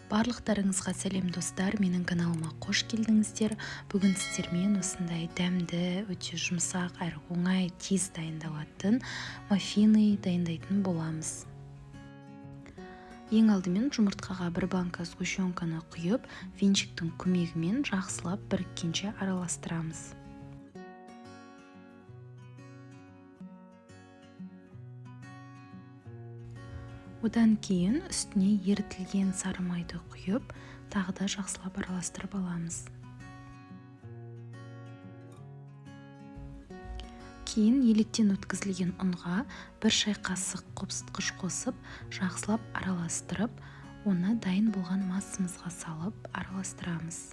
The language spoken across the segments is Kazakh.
Барлықтарыңызға сәлем, достар! Менің каналыма қош келдіңіздер! Бүгін сіздермен осындай дәмді, өте жұмсақ әрі оңай, тез дайындалатын маффины дайындайтын боламыз. Ең алдымен жұмыртқаға бір банка сгущенканы құйып, венчиктің көмегімен жақсылап біріккенше араластырамыз. Одан кейін үстіне ерітілген сары майды құйып, тағы да жақсылап араластырып аламыз. Кейін електен өткізілген ұнға 1 шай қасық қопсытқыш қосып, жақсылап араластырып, оны дайын болған массамызға салып араластырамыз.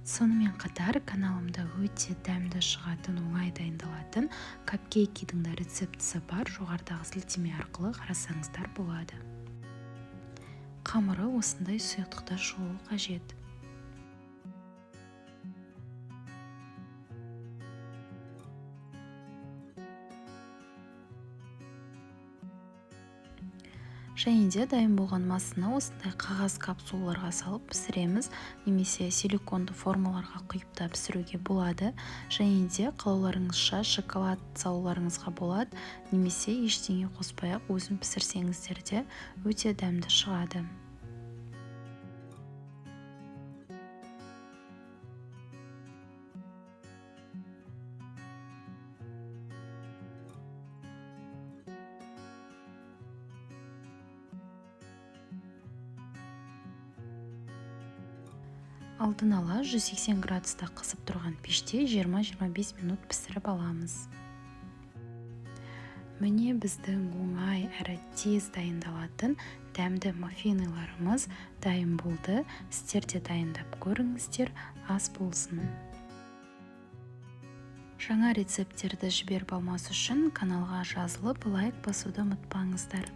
Сонымен қатар каналымда өте дәмді шығатын, оңай дайындалатын капкейкидің да рецептісі бар, жоғарыдағы сілтеме арқылы қарасаңыздар болады. Қамыры осындай сұйықтықта шығуы қажет. Және де дайын болған массаны осындай қағаз капсулаларға салып пісіреміз, немесе силиконды формаларға құйып та пісіруге болады. Және де қалауларыңызша шоколад салуларыңызға болады, немесе ештеңе қоспай-ақ өзін пісірсеңіздер де өте дәмді шығады. Алдын ала 180 градуста қызып тұрған пеште 20-25 минут пісіріп аламыз. Міне, біздің оңай әрі тез дайындалатын дәмді маффиныларымыз дайын болды. Сіздер де дайындап көріңіздер, ас болсын! Жаңа рецепттерді жіберіп алмас үшін каналға жазылып, лайк басуды ұмытпаңыздар.